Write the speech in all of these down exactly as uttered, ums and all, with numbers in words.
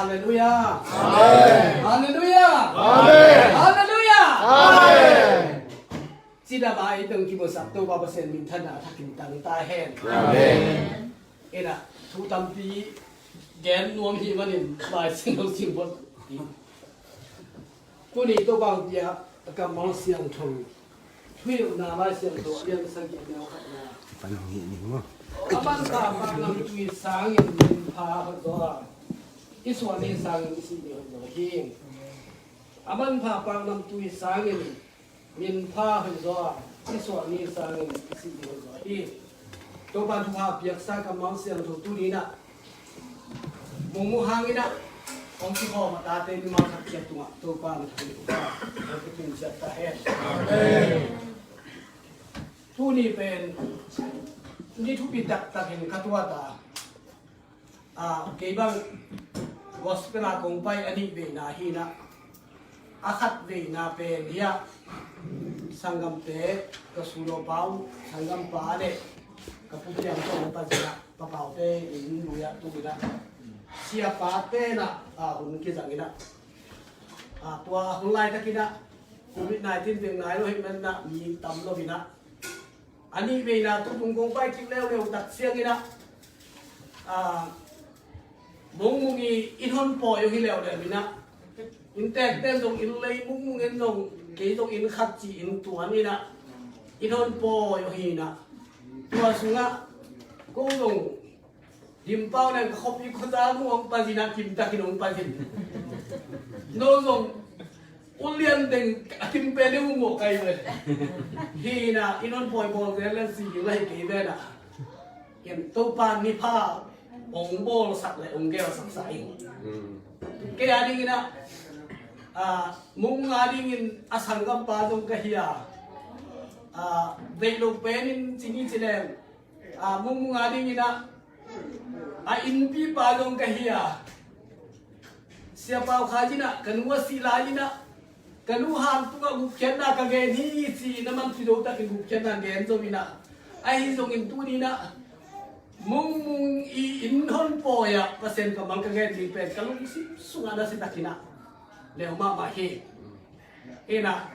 Halleluiah. Amen. Halleluiah. Amen. Halleluiah. Amen. Cidam a ei teng kimusak Topa Pasian minthanna a thakin tang ta hen. Amen. Ina, thu tampi gen nuam hi manin Lai Siangtho singbuat. Tuni Topa hong pia a kammal siangtho. Thuhilhna Lai Siangtho a lian sagih neu khatna. Pan hong hih ni maw? A manpha paknamtui sangin minpha hoih zaw a, i suah ni sangin i sih ni hoih zaw hi. A manpha paknamtui sangin minpha hoih zaw a, i suah ni sangin i sih ni hoih zaw hi. Topa thupha piaksa kammal siangtho tuni-in ah, mungmu hangin ah, hong kikhawm a tate mimal khat ciat tungah Topa na thang uh ta, hong kitun ciat ta hen. Amen. Tuni pen ni thupi taktakin ka tuat a, a, kei bang gospel a kong pai a nih veina hi-in ah, a khat veina pen hi-ah, sanggamte, ka sulawpa uh, sanggampa le ka pu Piang tawh hong pazin ah, Pa Pau-te inn lui-ah tu-in ah, siapa pen ah, a, hun kizang in ah, a, tua hun laitakin ah, covid nineteen bek nai lo hi manin ah, mi tam lo in ah, a nih veina tu tung kong pai kik leuleu tak ciangin ah, a, mungmung i inn honpawi uh hi leuleu in ah, inntekten zong inn lei mungmung in zong, kei zong inn khat ci-in tuan in ah, inn honpawi uh hi in ah, tua sungah ko zong Dimpau nang ka khuapi khuazal mu hong pazin ah, kimtakin hong pazin. No zong ulian deng a kim pen i hong mawh kai ve. Hi-in ah, inn honpawi bawl zel leng si ding la hi kei ve na. Ken Topa ni pha hong bawlsak le hong geelsak sa ing. Kei a dingin ah, a, mungmung a dingin a sanggampa zong ka hi a, a, veih lo pen in ci ni ci leng, a, mungmung a dingin ah, a innpipa zong ka hi a, Sia Pau Khai in ah, ka nu a sih lai in ah, ka nu hang tungah gupkhiatna ka gen hi ci-in a, man thuzo takin gupkhiatna gen zo in ah, ahi zongin tuni-in ah, mungmung i inn honpawi ah Pasian kammal ka gen ding pen ka lungsim sungah na si takin ah, neu mahmah hi. Hi-in ah,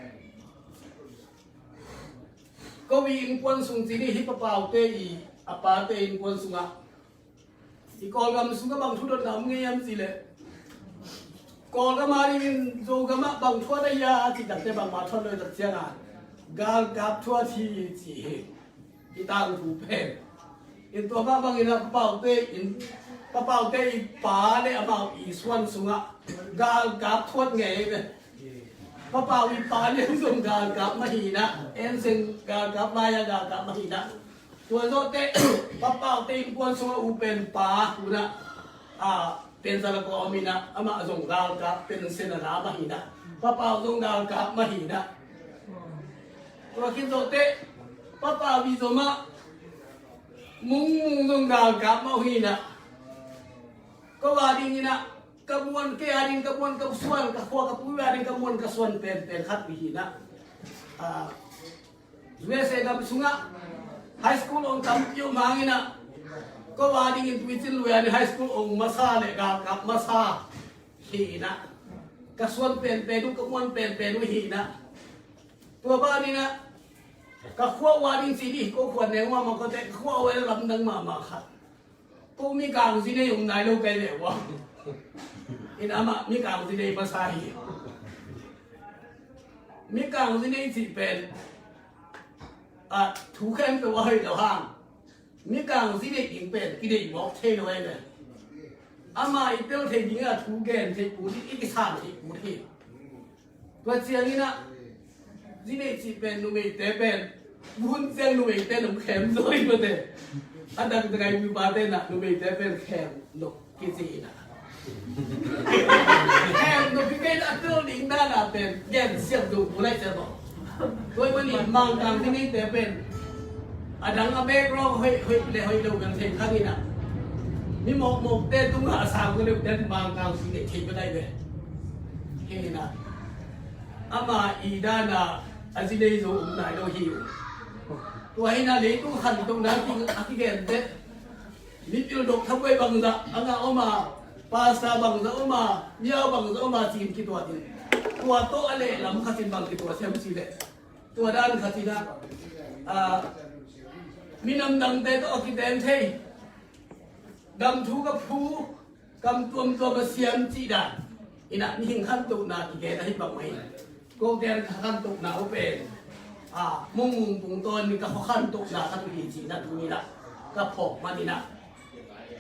ko i innkuan sung ci ni hi, Pa Pau-te i, a pate innkuan sungah, i Kawlgam sungah bang thudotna om ngei hiam cih leh, Kawlgam a dingin Zogam ah bang thuat a hia cih takteh bangmah thuat lo i tak ciangin, galkap thuat hi ci hi. I tangthu pen. In tua mah bangin ah Pa Pau-te in, Pa Pau-te i pa le amau i suan sungah galkap thuat ngei ve. Pa Pau i pa lian zong galkap mah hi in ah, en seng galkap lai-a galkap mah hi in ah. Tua zawhteh, Pa Pau-te innkuan sungah u pen Pa Hun ah, a, pen zala kua om in ah, amah zong galkap pen sen a la mah hi in ah. Pa Pau zong galkap mah hi in ah. Tua khit zawhteh, Pa Pau i zom ah, Mungmung zong galkap mah uh hi in ah. Ko a dingin ah, ka muan, kei a ding ka muan ka suan, ka khua ka pui a ding ka muan ka suan penpen khat uh hi in ah. A, U S A gam sungah high school hong tampi om hangin ah, ko a dingin tuicin lui a ding high school hong masa le galkap masa hi in ah. Ka suan penpen uh, ka muan penpen uh hi in ah. Tua bangin ah, ka khua uh a ding ci dih, ko khua neu mahmah ko teh, ka khua uh a lamdang mahmah khat. Ko Mikang zi nei om nai lo kei leh uh a. In amah Mikang zi nei masa hi. Mikang zi nei cih pen, a, thu khempeuh a hoih lo hang, Mikang zi nei ding pen kideih mawk thei lo ei ve. Amah i tel thei ding a thu gen thei put hi, i kisam thei put hi. Tua ciangin ah, zi neih cih pen numeite pen, hun ciang numeite nong khem zaw hi mate. A dang tangai mipate nah numeite pen khem nop kici in ah. Khem nop kikei a tel ding dan a pen gen siam dong pu lai ciang maw. Tua ahih manin Mangkang zi neite pen a dang a background hoih, hoih le hoih lo bel thei kha in ah. Mi mawkmawkte tungah a sang ko leuh ten Mangkang zi neih thei ko dai ve. Hi in ah. Ama i dan a, a zi nei zo om nai lo hi uh. Tua hi in ah leitung khantohna a kigenteh, mipil dok thabuai bangzah a ngah om a, Pastor bangzah om a, miau bangzah om a ci-in kituat in. Tua tawh a lehlam khat in bang kituat siam cih leh, tua dan khat in ah, ah, minam dangte tawh a kiten thei, gam thu ka phu, kam tuamtuam a siam cih dan in ah, mihing khantohna kigen ahi bang mah in, kote khantohna uh pen, ah, mungmung tungtawn in ka khantohna khat uh hi cih na tuni in ah ka phawk man in ah,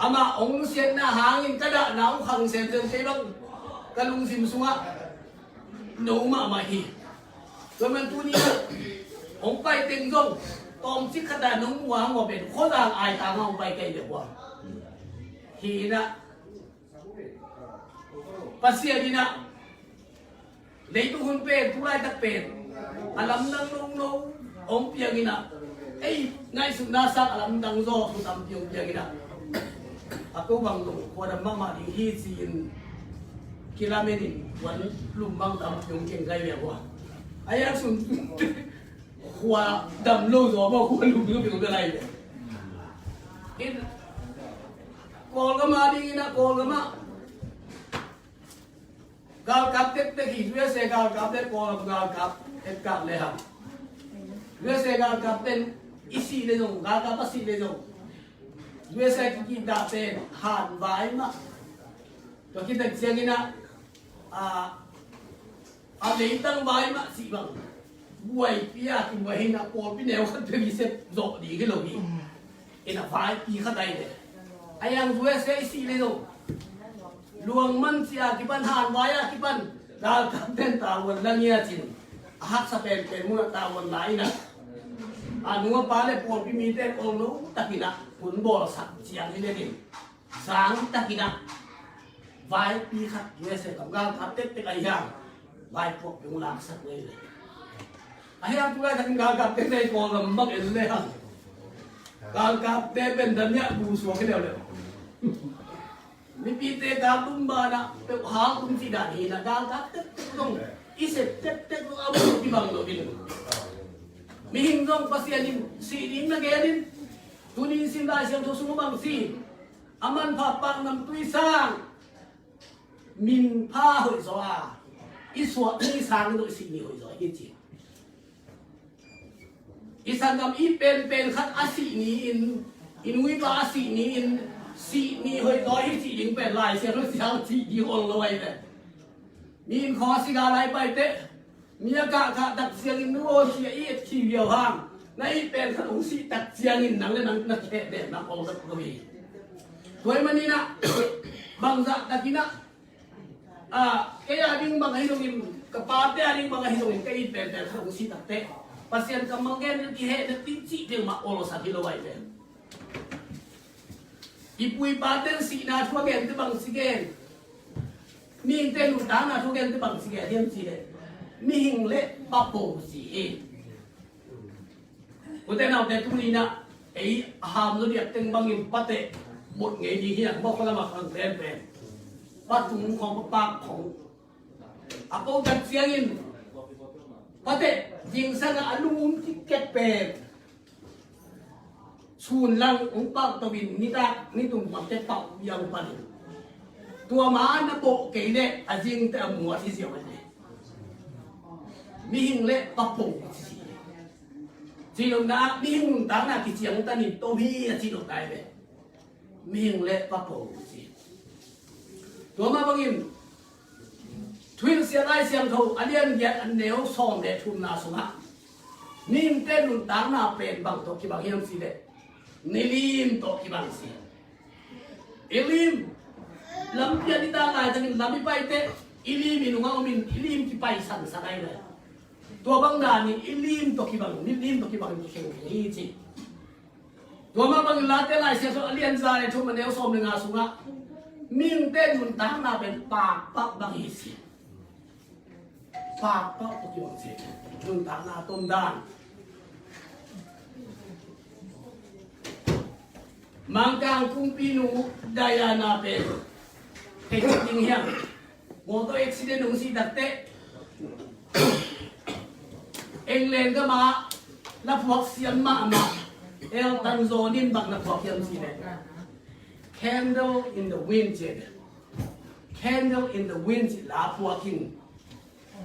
amah hong siatna hangin ka dahna uh khang semsem, kei bang ka lungsim sungah no mahmah hi. Tua man tuni in ah hong pai teng zong tawmcik khat a nong mu a, hong pen khuazang aitang a hong pai kei le hua hi in ah, Pasian in ah leitung hun pen, tu laitak pen a lamdang nono hong piang in ah, ei ngaihsutna sang a lamdang zaw thu tampi hong piang in ah, a ko bang zong khuadam mahmah ding hi ci-in kilamen in kuan lum bang tampi hong keng kai ve hua. A yang sun khua dam lo zaw maw, khua lum lo pil lai. In Kawlgam a ding in ah, Kawlgam ah galkap tektek hi. U S A galkap le Kawlgam galkap etkak le hang, U S A galkap ten i sih le zong, galkap a sih le zong, U S A kikihdah pen han vai mah. Tua khit tak ciangin ah, a, a leitang vai mah cih bang buaipi a kibuai hi in ah, pawlpi neu khat peuh i sep zawh ding hi lo hi. In ah vaipi khat ahi le, a yang U S A i sih le lo, luang man cih a kipan, han vai a kipan, galkap ten tavuan la ngia cin, a haksa penpen mun ah tavuan la in ah, a nu a pa le pawlpi mite ol lo tak in ah hun bawlsak ciang hi le ding. Sang tak in ah vaipi khat U S A kam galkap tektek ahi hang, vaipuak peuh laksak ngei le. Ahi hang tu laitak in galkap tektek Kawlgam bang en le hang, galkapte pen damiah bu suak hi leuleu. Mipite galtum banah peuh hal tum cih dan hi in ah, galkap tektek zong i sep tektek zong a bu kibang lo in, mihing zong Pasian in sih ding na gen in, tuni in sim Lai Siangtho sung bang ci, a manpha paknamtui sang minpha hoih zaw a, i suah ni sang dong sih ni hoih zaw hi ci. I sanggam i penpen khat a sih ni in, i nu i pa a sih ni in, sih ni hoih zaw hi cih ding pen Lai Siangtho siang cih ding ol lo ahi ve. Mi in khaw a si ga lai pai teh, mi a kahkah tak ciangin nu aw ci a i et khi viau hang, na i pen khat hong sih tak ciangin nang le nang na kheh den nang ol lo hi. Tua ahih manin ah bangzah takin ah, a, kei a ding bang ahi zongin, ka pate a ding bang ahi zongin, ka it penpen khat hong sih tak teh, Pasian ka manggen na kiheh na ti cih ding mah olsak hi lo ahi pen. I pu i pate in sihna thu a gente bang ci gen, mihingte nuntakna thu a gente bang ci gen hiam cih leh, mihing le pa po ci hi. Ute naute, tuni in ah ei a ham zaw diak teng bangin pateh bot ngei ding hi a, mawk lam a khang penpen, pa tung khawng, pa pak khawng, a po tak ciangin pateh zingsang a a lungum kikek pen sun lang hong pak to in nitak nitum bangte pau yang panin, tua ma na bawh kei leh a zingte a muat hi ziau ahi. Mihing le pa po ci. Cih nopna ah mihing nuntakna kiciangtan in to hi a cih nopna ahi ve. Mihing le pa po ci. Tua mah bangin Thuhilhsiam Lai Siangtho a lian giat a neu sawm le thumna sungah mihingte nuntakna pen bang tawh kibang hiam cih leh, nilim tawh kibang ci. I lim, lampi ah nitak laitakin lam i pai teh, i lim i nungah om in, i lim kipaisan sak ahi lai. Tua bang danin i lim tawh kibang, nilim tawh kibang in kikheng hi ci. Tua mah bangin Late Lai Siangtho a lian za le thum a neu sawm le nga sungah mihingte nuntakna pen pakpak bang hi ci. Pakpak tawh kibang ci. Nuntakna tomdan. Mangkang kumpinu Diana pen thei ding hiam? Motor accident hong sih tak teh, England gam ah na phuak siam mahmah Elton John in bang na phuak hiam cih leh, Candle in the Wind ci. Candle in the Wind cih la phuak in,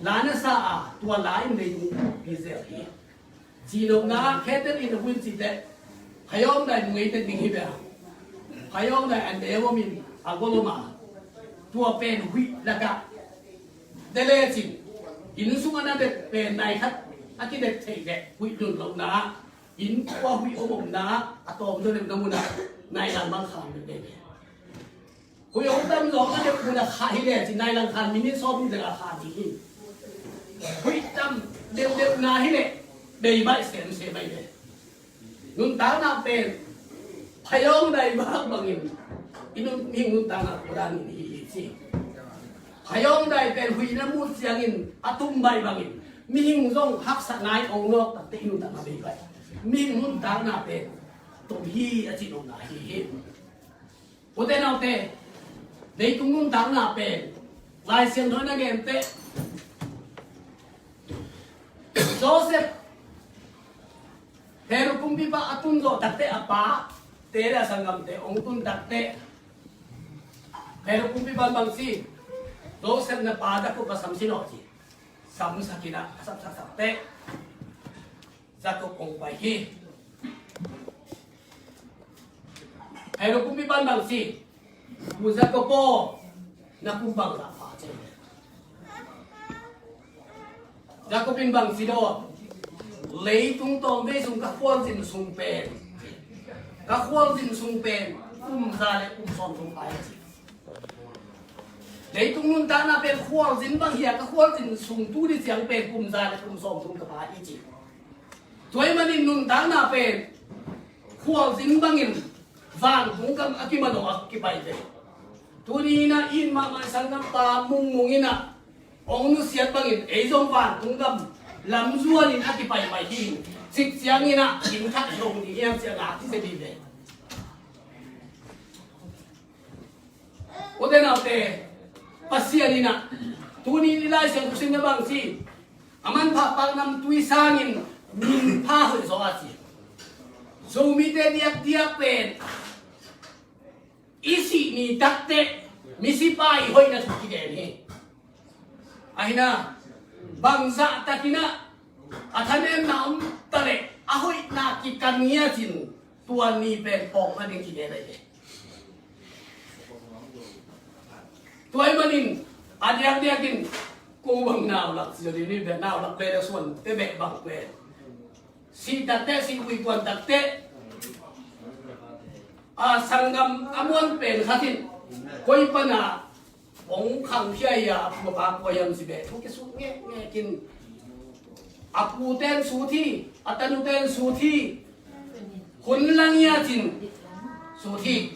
la na sa a, tua la in leitung pi zel hi. Cihnopna ah Candle in the Wind cih teh phayawngdai mu ngei teh ding hi ve. Phayawngdai a neu om in a gol om a, tua pen huih lakah de lecin, inn sung a na det pen nai khat a kidet theih leh huih nun lohna ah, inn tua huih om omna ah a tawm de lehna mun ah nai lang bang khan de ve. Huih hong tam zawh na deuh mun a khah hi leh, ci nai lang khan minit sawm ding a khah ding hi. Huih tam deuhdeuhna hi leh bei baih semsem ahi ve. Nuntakna pen phayawngdai bak bangin i nun, mihing nuntakna tua danin hi hi ci. Phayawngdai pen huih na mut ciangin a tum baih bangin mihing zong haksa nai ong nawk takte i nuntakna bei baih. Mihing nuntakna pen tum hi a ci nopna hi hi. Ute naute, leitung nuntakna pen Lai Siangtho in a gen teh, Joseph Pharaoh kumpipa a tun zawh takte, a pate le a sanggamte hong tun takte, Pharaoh kumpipa bang ci, Joseph na pa Jacob a sam sin aw ci. Samsak in a, a samsak takte Jacob hong pai hi. Pharaoh kumpipa bang ci, U Jacob aw, na kum bangzah pha ci. Jacob in bang ci daw, leitung tawmvei sung ka khualzin sung pen, ka khualzin sung pen kum za le kum sawmthum pha hi ci. Leitung nuntakna pen khualzin bang hi a, ka khualzin sung tu ni ciang pen kum za le kum sawmthum ka pha hi ci. Tua ahih manin nuntakna pen khualzin bangin vantung gam a kimanawh a kipai ve. Tuni in a i it mahmah i sanggampa mungmung in a hong nusiat bangin ei zong vantung gam lamzuan in a kipaipaihi. Cik ciangin a inn khat hong ding hiam ci a ngak hi zel hi ve. Ute naute, Pasian in a tuni in i Lai Siangtho simna bang ci, a manpha paknamtui sangin minpha hoih zaw a ci. Zomite diakdiak pen i sih ni takte misipa i hoihna thu kigen hi. Ahi na, bangzah takin a, a thanemna om ta leh a hoihna kikan ngiat in tua ni pen phawkna ding kigen ahi ve. Tua ahih manin a diakdiakin ko bang naulak ci lo ding hi ve, naulak pen a suante beh bang pen sih takte, sih uipuan takte, a sanggam a muan pen khat in koi pana hong khangkhia hi a, a pu a pa kua hiam ci beh thu kisut ngekngek in, a pute in sut hi, a tanute in sut hi. Hun la ngiat in sut hi.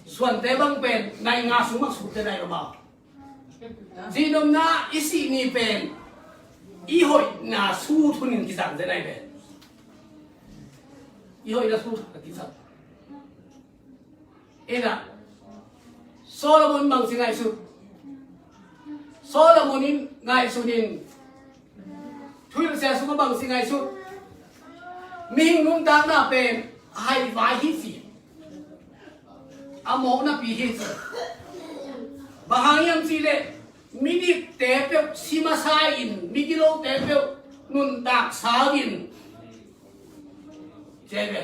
Suante bang pen nai nga sung mak sutte nai lo ma. Cihnopna i sih ni pen i hoihna sut hun in kizang zen ahi ve. I hoihna sut hun in kizang. Ina, Solomon bang ci ngaihsut. Solomon in ngaihsun in, Thuhilhsia sungah bang ci ngaihsut. Mihing nuntakna pen haivai hi ci. A mawknapi hi ci. Bang hang hiam cih leh, midikte peuh si masa in, migilote peuh nuntak sau in, ci hi ve.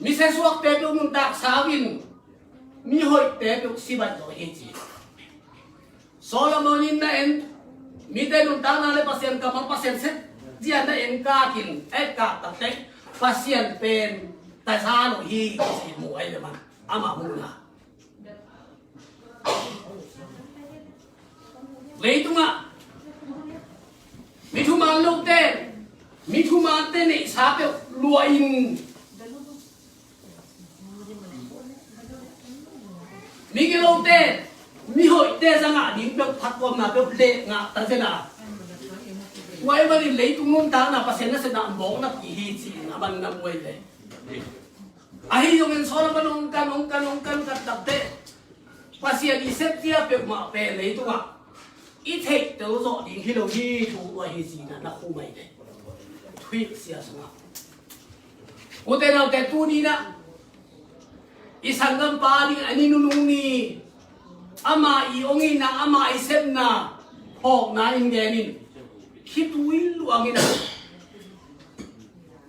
Misia suakte peuh nuntak sau in, mihoihte peuh si baih zaw hi ci. Solomon in na en, mite nuntakna le Pasian kammal, Pasian set zia na en kak in, et kak tak teh, Pasian pen taza lo hi ci mu ahi ve man. Amah muhna. Leitungah mi thuman lote, mi thumante neihsa peuh lua in, migilote, mihoihte zangah ding peuh phattuamna peuh leh ngah ta zen a. Tua ahih manin leitung nuntakna Pasian nasepna a mawknapi hi ci-in a man na muai ve. Ahi zongin Solomon hong kan, hong kan, hong kan, kan tak teh, Pasian i sepzia peuhmah pen leitungah i theihtel zawh ding hi lo hi, thu tua hi ci-in a na khum ahi ve. Thuhilhsia sungah. Ute naute, tuni-in ah i sanggampa ding a ni nunung ni, Ama i ong in ah, ama i sepna phawkna in gen in, khitui luang in ah,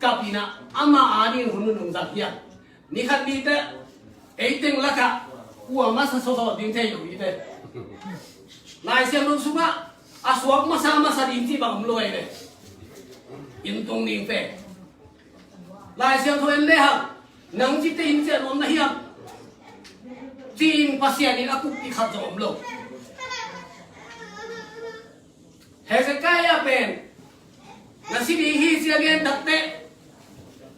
kap in ah, ama adingin hun nunung zang hiam? Ni khat ni teh, ei teng lakah kua masa sawsawh ding thei lo hi teh. Lai Siangtho sungah a suak masa masa ding cih bang om lo ei ve. Inn tung ding pen Lai Siangtho en le hang, nang cite inn ciah nuam na hiam? Ci-in Pasian in a kuppih khat zong om lo. Hezekiah pen na si ding hi ci a gen takteh,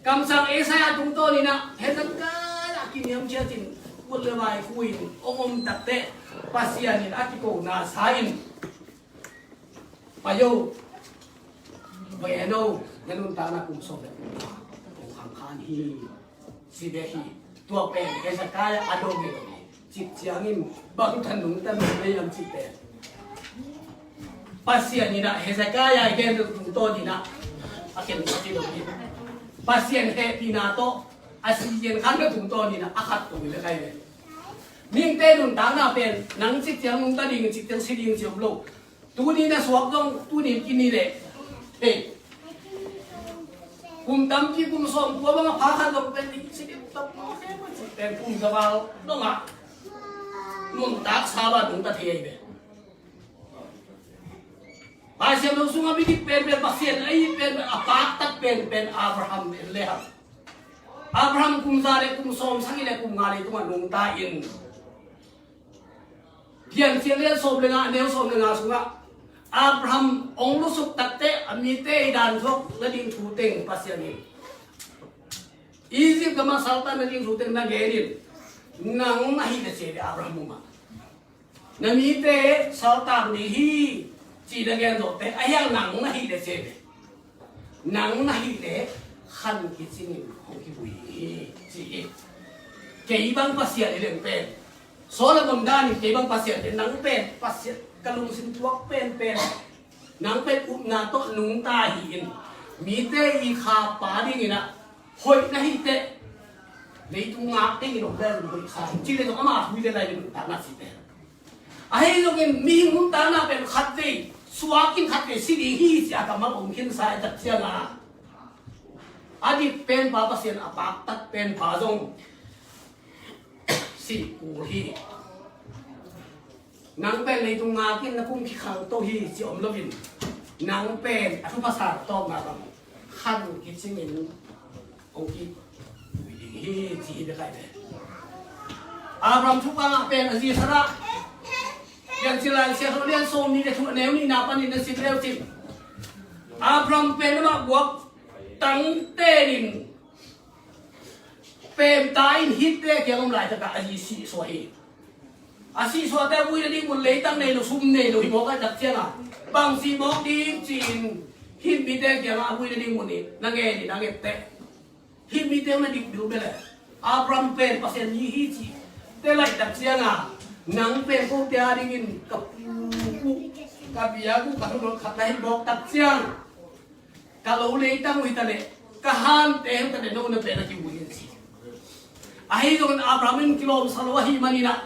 kamsang Isaiah tungtawn in ah Hezekiah kiniam ciat in kut le vai khu in ong om takteh, Pasian in a kikona sa in, pai o, ven o, na nuntakna kum sawm le kum kua kong khang khan hi, ci bek hi. Tua pen Hezekiah a dong hi lo hi. Cik ciangin bang tha nungta nung na hiam cih pen Pasian in ah Hezekiah i gen tungtawn in ah a ken ci lo hi. Pasian hehpihna tawh a si gen khan na tungtawn in ah a khat kong hi le kai ve. Mihingte nuntakna pen nang cik ciang nungta ding, cik ciang si ding ci om lo. Tuni na suak zong tuni in ki ni leh, hei, kum tampi, kum sawm kua bang a pha khat zong pen ni si ding tawh mawk kei mah ci pen kum za val dong ah nuntak sa bang nungta thei ahi ve. Pasian lo sungah midik penpen, Pasian a it penpen, a paktak penpen Abraham en le hang. Abraham kum za le kum sawm sagih le kum nga leitungah nungta in, Piancil lian sawm le nga, neu sawm le nga sungah Abraham ong lusuk takteh a mite i dan thuak nading thu teng Pasian in, Egypt gamah saltan nading thu teng na gen in, nang na hih le ci ve Abraham mumah. Na mite saltan ding hi ci na gen zawh teh, a hiang nang na hih le ci ve. Nang na hih leh khan kicingin hong kivui hi, ci hi. Kei bang Pasian hi leng pen, Solomon danin kei bang Pasian hi leng, nang pen Pasian, ka lungsim tuak penpen, nang pen upna tawh nungta hi in, mite i kha pa dingin ah hoih na hih teh leitung ngak dingin om leng hoih sa hi, ci leh zong ama thu hi leh lai ding nuntakna ci pen. Ahi zongin mihing nuntakna pen khatvei suak in khatvei si ding hi ci a kammal om khinsa i tak ciangin, a dik penpa Pasian, a paktak penpa zong si kul hi. Nang pen leitung ngak in na kum kikhang to hi ci om loin, nang pen a thupha sa tawpna bang khan kicingin hong kivui ding hi ci hi bek ahi ve. Abraham thupha ngah pen a zi Sarah, Piancil Lai Siangtho lian sawm nih le thum, a neu nihna panin na sim leu cin, Abraham pen amah guak tangtenin pemta in Hitte kiang om laitakah a zi sihsuah hi. A sihsuahte a vui nading mun leitang nei lo, sum nei lo hi mawk a, tak ciangin bang si mawk ding ci-in Hit mite kiangah a vui nading mun hi, na ngen hi, na nget teh. Hit mite na dik bil bel e. Abraham pen Pasian mi hi ci te laitak ciangin, nang pen kote a dingin ka pu uh, ka biak uh, ka thunun khat na hi mawk tak ciang, ka lo leitang uh hi ta leh, ka hante uh hi ta leh, no na pen a kivui in ci. Ahi zongin Abraham in kilawmsa lo ahih manin ah,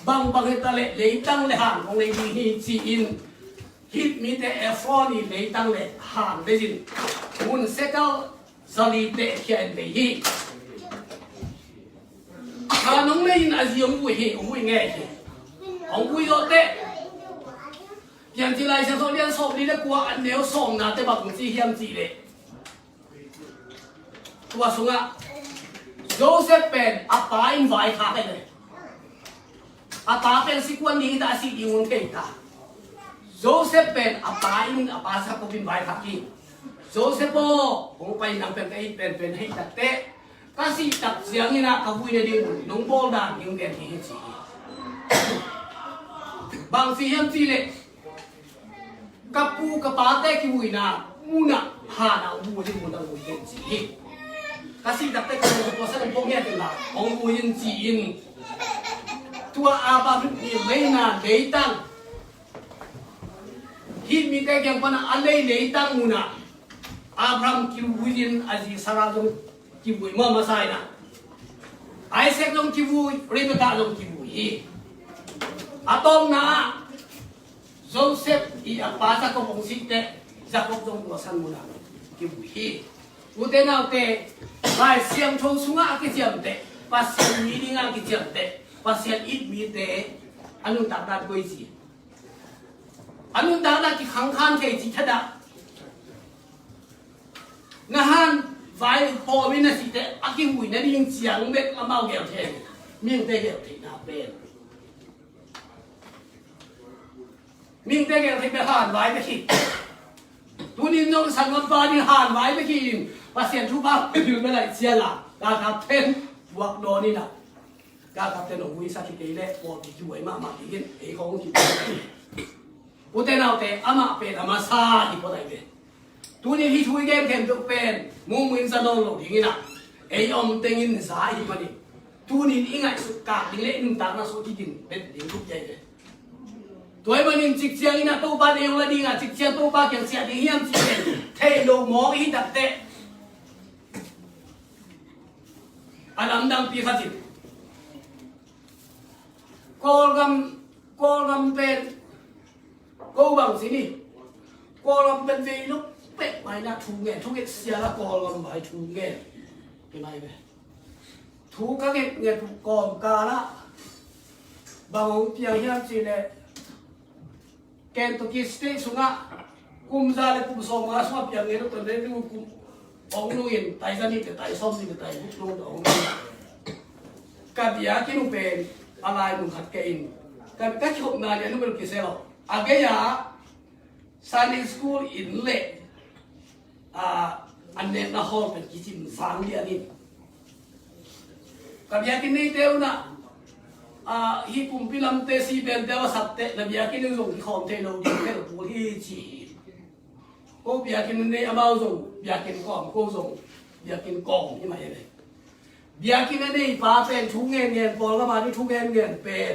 bangbang hi ta leh leitang le han kong nei ding hi ci-in, Hit mite Ephron i leitang le han vei-in, mun sekal zali teh khia in vei hi. Han hong nei in a zi hong vui hi, hong vui ngei hi. Hong vui zawh teh, Piancil Lai Siangtho lian sawm li le kua, a neu sawmna teh bang ci hiam cih leh, tua sungah Joseph pen a pa in vaikhak hi leh, a pa pen sikuan ni hi ta, a sih ding hun thei ta. Joseph pen a pa in, a pa Jacob in vaikhak hi. Joseph aw, hong pai in, nang pen ka it penpen hi tak teh, ka sih tak ciangin ah ka vui nading mun nong bawl dan ding gen hi ci hi. Bang ci hiam cih leh, ka pu ka pate kivuina munah han ah hong vui ding mun ah hong vui ding ci hi. Ka sih tak teh ka pu ka pate hong pong hiat in la hong vui in ci-in, tua Abraham i leina leitang, Hit mite kiang pan a lei leitang munah Abraham kivui in, a zi Sarah zong kivui mah masa in ah, Isaac zong kivui, Rebekah zong kivui hi. A tawpna ah Joseph i a pa Jacob hong sih teh, Jacob zong tua san munah kivui hi. Ute naute, Lai Siangtho sungah a kiciamteh, Pasian mi dingah a kiciamteh, Pasian it mite a nuntakna koi ci, a nuntakna kikhangkhan thei ci thadah. Na han vai hawmin a sih teh a kivui nading ciang bek amau gel thei, mihingte gel theihna pen. Mihingte gel thei bek han vai bek hi. Tunin nong sang ngam pa ding han vai bek hi. Pasian thupha pil bek lai cia la. Galkap ten buak dawn in a. Galkap ten hong huisak hi kei leh pawlpi kibuai mahmah dingin ei khong kibuai. Ute naute, amah pen a masa hi phot ai ve. Tunin hih thu i gen khempeuh pen mumuin za nawn lo dingin a, ei om tengin za ahi manin, tunin i ngaihsut kak ding le i nuntakna sung kigin bet ding thup hi ai ve. Tua ahih manin cik ciangin a Topa deih hong la ding a, cik ciang Topa kiang ciah ding hiam cih pen thei lo mawk i hi takteh, a lamdangpi khat in Kawlgam, Kawlgam pen ko bang ci ni. Kawlgam pen vei lo pek mai na thu ngen, thu ngen sia la Kawlgam vai thu ngen. Ke mai ve. Thu ka nget nget kawmkal ah bang hong piang hiam cih leh Kentucky State sungah kum za le kum sawm nga sungah piang ngen uh ton le nu kum hong nungin tai za nih le tai sawm nih le tai guk nung hong nung. Ka biakinn uh pen a lai mun khat kei in ka, ka kihopna le a nu bel kisia lo. A gei-ah Sunday school in le a, an nekna hall pen kicin sang lian in. Ka biakinn neite un ah, a, hih kumpi lamte si pente a va sak teh na biakinn un zong kikhawm thei lo ding thei lo kul hi ci. Ko biakinn un nei amau zong biakinn kawm, ko zong biakinn kawm hi mah hi ve. Biakinn a nei pa pen thu ngen ngen, Kawlgam a ding thu ngen ngen pen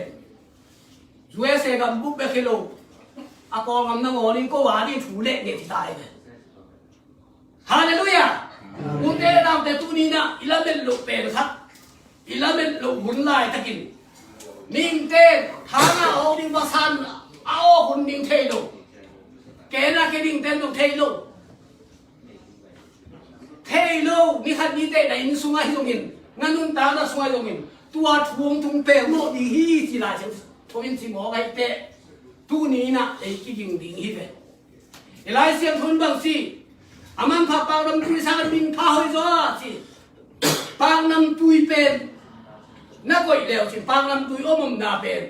U S A gam bup bek hi lo. A Kawlgam nangawn in ko a ding thu leh ngen hi ta hi ve. Halleluiah! Ute naute, tuni-in ah i lamet loh pen khat, i lamet loh hun laitakin mihingte thang a awk ding, vasan a awk hun ding thei lo. Ken a ke ding ten zong thei lo. Thei lo, ni khat ni teh na inn sungah hi zongin, na nuntakna sungah hi zongin, tua thu hong tung pelmawh ding hi ci Lai Siangtho in ci mawk ahih teh, tuni-in ah ei kiging ding hi ve. I Lai Siangtho in bang ci, a manpha paknamtui sang a minpha hoih zaw a ci. Paknamtui pen na koih leu cin, paknamtui om omna pen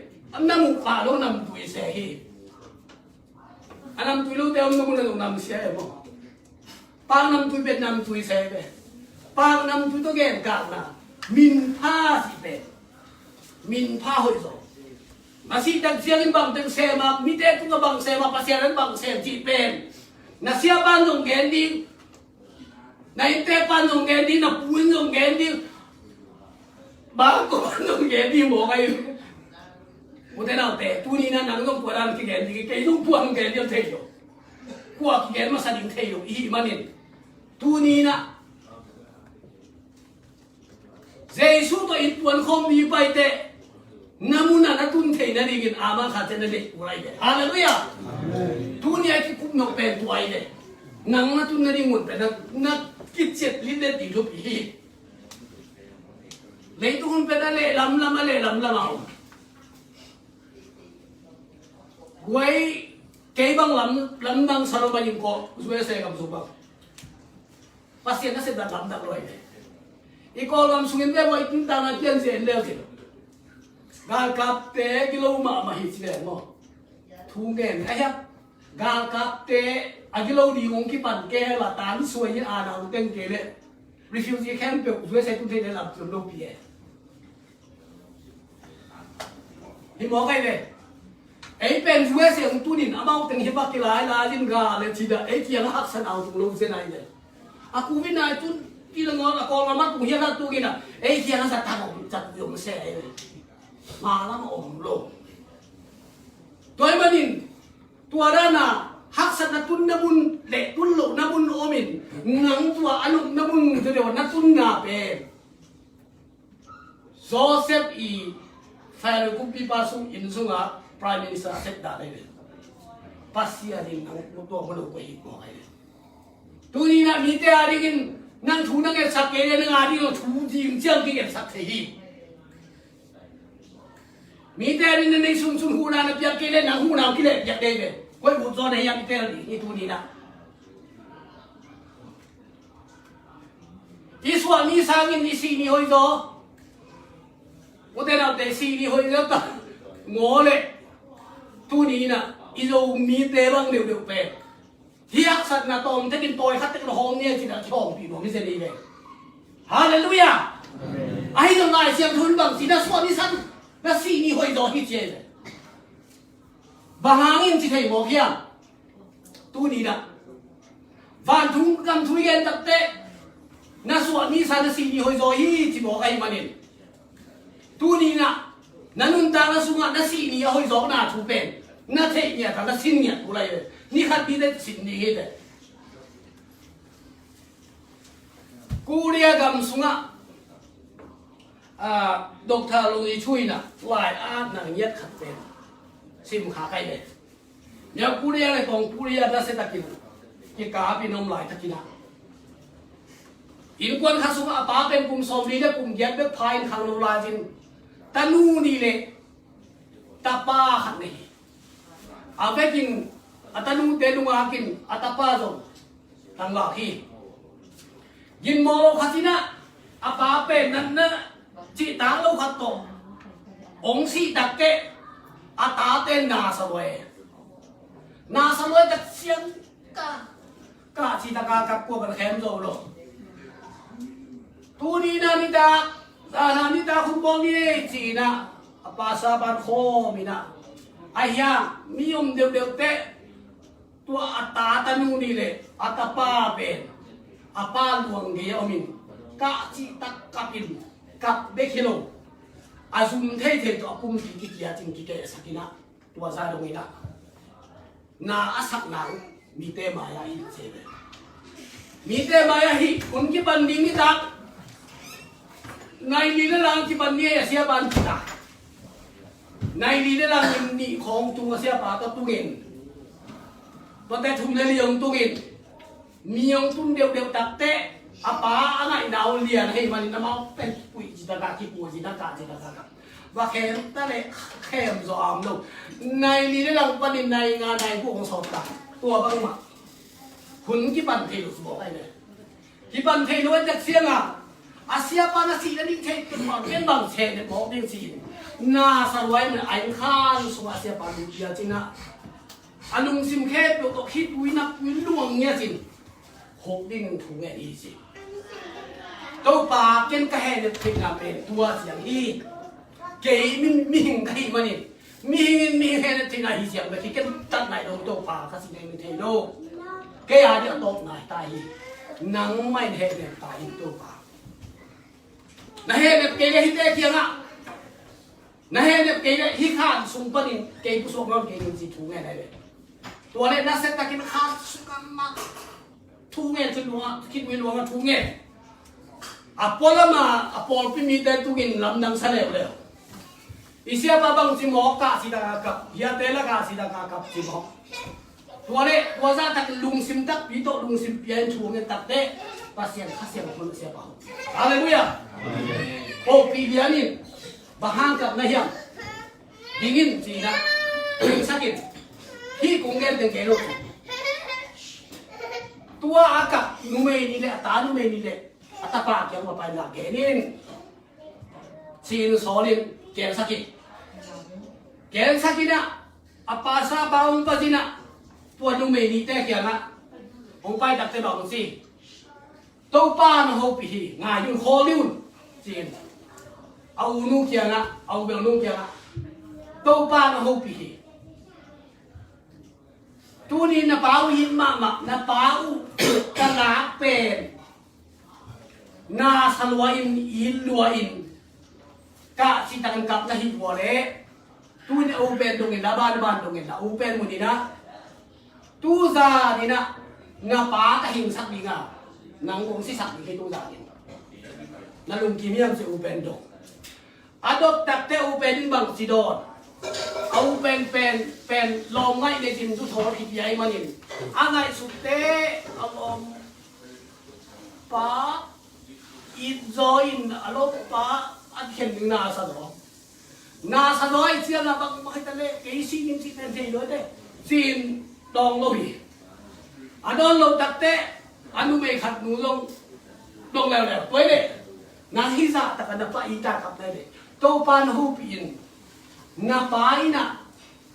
na muh pah lo namtui se hi. A namtui lote om na mun a zong namsia e maw. Paknamtui pen namtui se hi ve. Paknamtui tawh genkakna minpha cih pen minpha hoih zaw. Na sih tak ciangin bangteng sem a, mite tungah bang sem a, Pasian in bang sem cih pen na siapa in zong gen ding, na innteekpa in zong gen ding, na pu in zong gen ding, bangkua in zong gen ding mawk ahi. Ute naute, tuni-in ah nang zong kua dan kigen ding, kei zong kua hong gen ding thei lo. Kua kigen masa ding thei lo i hih manin, tuni-in ah Jesu tawh i puan khawm mi pai teh, na mun ah na tun theih nadingin ama khat ciat na deih kul ahi ve. Halleluiah! Amen. Tuni a kikup nop pen tua ahi ve. Nang na tun nading mun pen na, na kiciat litlet ding thupi hi. Leitung hun pen a lehlamlam, a lehlamlam a om. Guai, kei bang lam, lamdang sa lo bang in ko, U S A gam sung bang. Pasian na sepdan lamdang lo ahi ve. I Kawlgam sungin ve maw, i nuntakna pian zen leu cin. Galkapte gilo mahmah hi ci leng maw. Thu ngen a hiam. Galkapte a gilo ding hong kipan kei hela tan suai in a nau teng kei leh refugee khempeuh U S A tun thei leh lam tuam lo pi e. Hi mawk ahi ve. Ei pen U S A hong tunin amau teng hi bak kilai lai in ga le cida ei kiang a haksa nau tung lo zen ahi ve. A Covid nineteen pi la ngawn a Kawlgam a tung hian a tungin a ei kiang a sa tak om, tak om se ahi ve. Ma lam a om lo. Tua ahih manin tua dan a haksatna tunna mun le tun lohna mun omin, nang tua a nopna mun tua deuh na tunna pen Joseph i Pharaoh kumpipa sung inn sungah Prime Minister a set dan ahi ve. Pasian in nang tua mano ko hi ko ahi ve. Tuni in ah mite a dingin nang thu nang etsak kei le nang a dingin thu ding ciang ki etsak thei hi. Mite a dingin na nei sungsun huhna na piak kei le nang huhna kileh piak dei ve. Koi ut zaw na hiam i tel ding hi tuni in ah. I suah mi sangin i sih ni hoih zaw. Ute naute sih ni hoih zaw ta. Ngaw le. Tuni in ah i Zomite bang deuhdeuh pen hi haksatna tawm tekin tawi khat tekin hawm ni a cin a ci hawmpih nuam hi zen hi ve. Halleluiah. Ahi zong Lai Siangtho in bang ci na suah ni san na sih ni hoih zaw hi ci hi ve. Bang hangin ci thei mawk hiam? Tuni in ah vantung gam thu i gen takteh na suah ni san na sih ni hoih zaw hi ci mawk ahih manin tuni in ah na nuntakna sungah na sih ni a hoih zawkna thu pen na theih ngiat a na sin ngiat uh lai ve. Ni khat ni teh sin ding hi teh. Korea gam sungah ah, Doctor Lung i thuina lai-atna ngiat khat pen sim kha kai ve. Mya Korea le Kong Korea na se takin kikapin om lai takin ah innkuan khat sungah a pa pen kum sawmli le kum giat bek pha in khangno lai cin tanu nih le tapa khat nei hi. A vekin a tanute nungak in a tapa zong tangvak hi. Ginmawh lo khat in ah a pa pen natna cihtak lo khat tawh hong sih takteh a tate nasa luai. Nasa luai tak siang ka kah cih taka kap kua kan khem zo lo. Tuni na nitak, zana nitak hun bawng ni ei ci-in ah a pasa pan khawm in ah a hiang mi om deuhdeuh teh tua a ta tanu nih le a tapa pen a pa luang gei a om in kah cih tak kap in kap bek hi lo a zum theithei tawh a pumpi kikia cin kikehsak in ah tua za dong in ah na a sakna uh mite mai-ah hi ci ve. Mite mai-ah hi hun kipan ding nitak nai li le lang kipan ni a sia pan kita nai li le lang in nih khawng tung a sia pa tawh tungin tuate thum le li hong tungin mi hong tun deuhdeuh takteh a pa a ngaihna uh lian ahih manin amau pen kipuih ci taka kipuih ci taka ci taka ka va khem ta le khem zaw am lo. Nai li le lang panin nai nga nai guk hong sawt ta tua bangmah hun kipan thei lo sibawk ai le kipan thei lo ai tak siang a a siapa na sih na ding thei pen bang pen bang se ne mawk ding si na sa luai man a inn khan sungah siapa lu dia cina a lungsim khempeuh tawh khitui napui luang ngiat in huk ding thu ngen hi ci. Topa ken ka henet theihna pen tua ciang hi. Kei min mihing ka hih manin mihing in mihing henet theihna hi ciang bek hi ken tat nai lo Topa ka si nei min thei lo. Kei a dih a tawpna hi ta hi. Nangmah in henet ta hi Topa. Na henet kei le hite kiangah na henet kei le hi khan sung panin kei pusuak nawn kei min ci thu ngen ai ve. Tua le na set takin khan sung a mak thu ngen cin luang a khin min luang a thu ngen. A pualam a a pawlpi mite tungin lamdang sa leuleu. I siapa bang ci mawk kah si taka kap hiate la kah si taka kap ci mawk. Tua le tua zah tak lungsim takpi tawh lungsim pia in thu ngen takteh Pasian Kha Siangtho in a siapa ho. Halleluiah. Hopih lian in bang hang kap na hiam dingin ci na dingsak in hih kong gen teng kei lo. Tua a kap numei nih le a ta numei nih le a tapa kiang va pai na gen in ci-in sawl in gensak hi. Gensak in ah a pasa pa hong pazinah tua numei nihte kiangah hong pai takte bang hong ci? Topa na hopih hi, ngai un, khawl un, ci-in a unu kiangah a u belnu kiangah Topa na hopih hi. Tuni na pa uh it mahmah, na pa uh ka lak pen na sa lua in, it lua in, kah cihtakin kap na hih vua leh tuni a u pen dongin la, ban ban dongin la, u pen muninah tuzan inah na pa ka hingsak dinga nang kong sisak ding hi tuzan in. Na lungkim hiam ci u pen dong. A dot takte u pen in bang ci dawn? A u penpen pen lawm ngaih netin zu thawl khit hi ahih manin a ngaihsut teh a lawmpa it zaw in a lawmpa an khen ding na sa zaw. Na sa zaw ahih ciangin bang bang hi ta leh kei si ning cih pen thei lo teh ci-in dawng lo hi. A dawn lo tak teh a numei khat nu zong dong leuleu. Tua hi leh na hih zah tak a na pa it a kap na hi leh Topa na hopih in. Na pa in ah,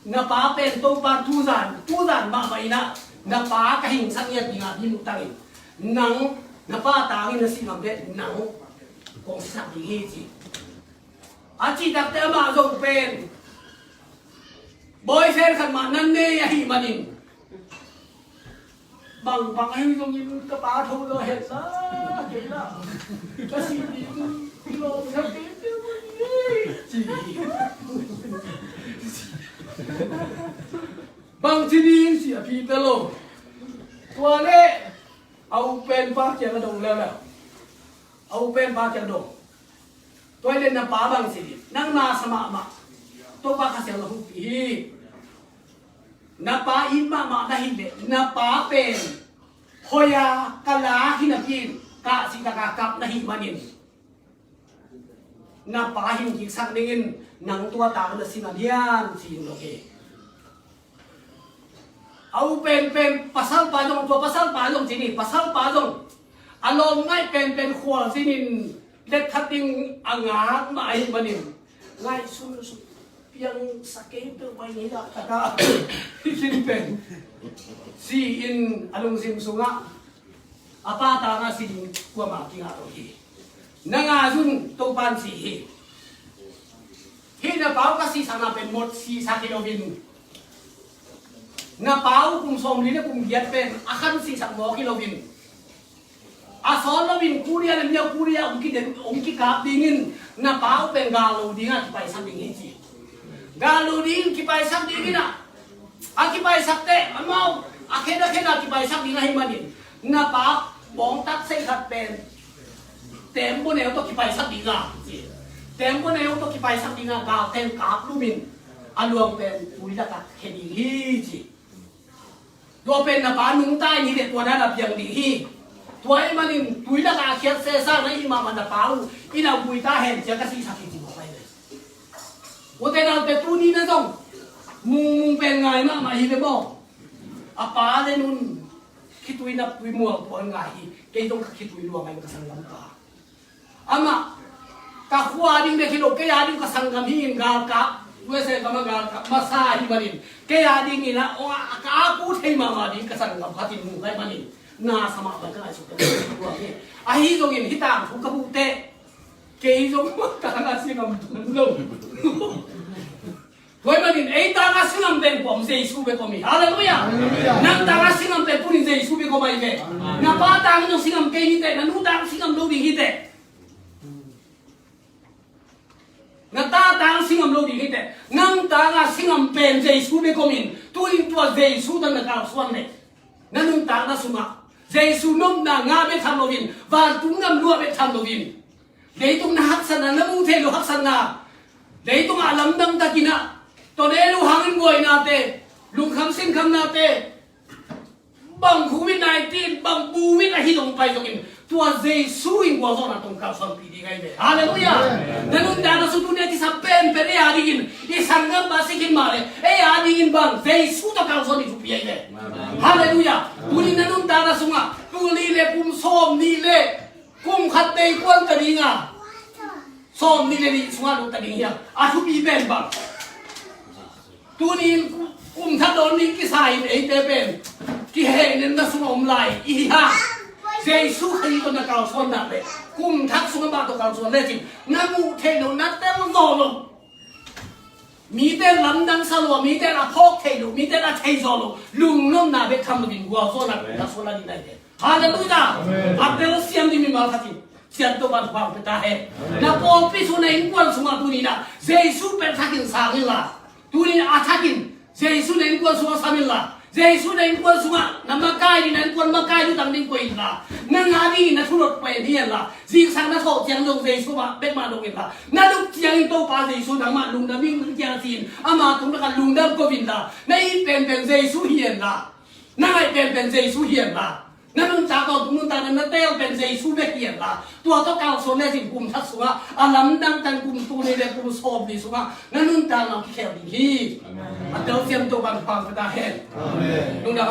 na pa pen Topa tuzan, tuzan mahmah in ah na pa ka hingsak ngiat ding a, mi mu tang in, nang na pa tang in na si ngam leh nang kong sisak ding hi ci. A cih tak teh amah zong pen boyfriend khat mah na nei ahih manin, bang bang ahi zongin ka pa tho lo hen la, kei la ka si ding lawm sa kei te mah hi ci hi. Bang ci ding ci a phi ta lo. Tua leh a u penpa kiang a dong leuleu. A u penpa kiang dong. Tua hi leh na pa bang ci ding, nang na sa mahmah, Topa Kha Siangtho hopih hi. Na pa it mahmah na hih leh na pa pen hoih a ka lak hi napi in kah cih tak a kap na hih manin na pa hing kiksak dingin nang tua tang na si ngam hiam ci-in dong hi. A u penpen pasalpa zong, tua pasalpa zong ci ni, pasalpa zong a lawm ngaih penpen khual zinin let khat ding a ngak mah ahih manin ngaihsun sun piang sa kei peuh mai ni dah taka hi khin pen si-in a lungsim sungah a pa tangah si ding kuamah kingah lo hi. Na ngah zun, Topan ci hi. Hih na pa uh ka sihsakna pen mot sihsak hi loin, na pa uh kum sawmli le kum giat pen a khan sihsak mawk hi loin, a sawt loin Korea le North Korea hong kiden, hong kikap dingin na pa uh pen gal lo dingah kipaisak ding hi ci. Gal lo dingin kipaisak dingin ah, a kipaisak teh amau a khen a khen a kipaisak ding ahih manin na pa bawngtak sei khat pen tembaw neu tawh kipaisak ding a ci. Tembaw neu tawh kipaisak ding a, galten kap lumin a luang pen tui lakah khia ding hi ci. Tua pen na pa nungta in hi leh tua dan a piang ding hi. Tua ahih manin tui lakah a khiat sesa na hih mahmah na pa uh in a vui ta hen ci-a ka sihsak hi ci mawk ahi ve. Ute naute, tuni na zong mungmung pen ngai mahmah hi ve maw? A pa le nun khitui naptui mualpual ngai hi. Kei zong ka khitui luang ahi ve, ka sanggampa. Amah ka khua ding bek hi lo, kei a ding ka sanggam hi in, galkap, U S A gam ah galkap masa hi manin, kei a dingin ah, ong ah, ka apu thei mahmah ding ka sanggam khat in mu ka hih manin, na sa mah bang ka ngaihsut ka luang hi. Ahi zongin hih tangthu ka buh teh kei zong tangah si ngam tuan lo. Tua ahih manin ei tangah si ngam pen kua om? Jesu bek om hi. Halleluiah. Halleluiah. Nang tangah si ngam pen tuni in Jesu bek om ahi ve. Amen. Na pa tangah zong si ngam kei hi teh, na nu tangah si ngam lo ding hi teh. Na ta tangah si ngam lo ding hi teh. Nang tangah si ngam pen Jesu bek om in, tu in tua Jesu tawh na kalsuan leh, na nuntakna sungah Jesu nopna ngah bek tham loin, vantung gam luah bek tham loin, leitung na haksatna, na muh theih loh haksatna, leitungah a lamdang takin ah, tawh ne lu hangin buainate, lungkham sinkhamnate, bang covid nineteen, bang buwit ahi zong pai zongin, tua Jesu in gualzawhna tawh kalsuanpih ding ahi ve. Halleluiah. Amen. Na nuntakna sung tuni a kisam penpen ei a dingin, i sanggampa si khin mah leh ei a dingin bang Jesu tawh kalsuan ding thupi ahi ve. Amen. Halleluiah. Tuni na nuntakna sungah tul nih le kum sawm nih le kum khat tei kuan ta ding a, sawm nih le nih sungah lut ta ding hiam? A thupi pen bang? Tuni in kum thak dawn ding kisa in eite pen kihehnemna sungah om lai i hi hang. Jesu Khazih tawh na kalsuan nak leh, kum thak sungah mah tawh kalsuan lecin, na muh theih loh, na tel zawh loh, mite lamdang sa loh, mite a phawk theih loh, mite a thei zawh loh lungnopna bek tham loin gualzawhna tawh kalsuan lai ding na hi ve. Halleluiah. Amen. A telsiam ding mimal khat in sian Topa'n thupha pia ta hen. Amen. Na pawlpi sung, na innkuan sungah tuni in ah Jesu pen thakin sang inla, tuni in a thakin Jesu na innkuan sungah sam inla, Jesu na innkuan sungah na makai ding, na innkuan makai lutang ding koih inla, na ngah dingin na thu dot koih hi inla, zingsang na thawh ciang zong Jesu mah bek mah dong inla, na lup ciangin Topa Jesu nangmah lungdam ing, na kiang a ci-in ama tung lakah lungdam ko inla, na it penpen Jesu hi inla, na ngaih penpen Jesu hi inla, na nuntak tawntung nuntakna na teel pen Jesu bek hi inla, tua tawh kalsuan lecin kum khat sungah a lamdang tan, kum tul nih le kum sawmli sungah na nuntakna kikhel ding hi. Amen. A telsiam Topa'n thupha pia ta hen. Amen. Lungdam.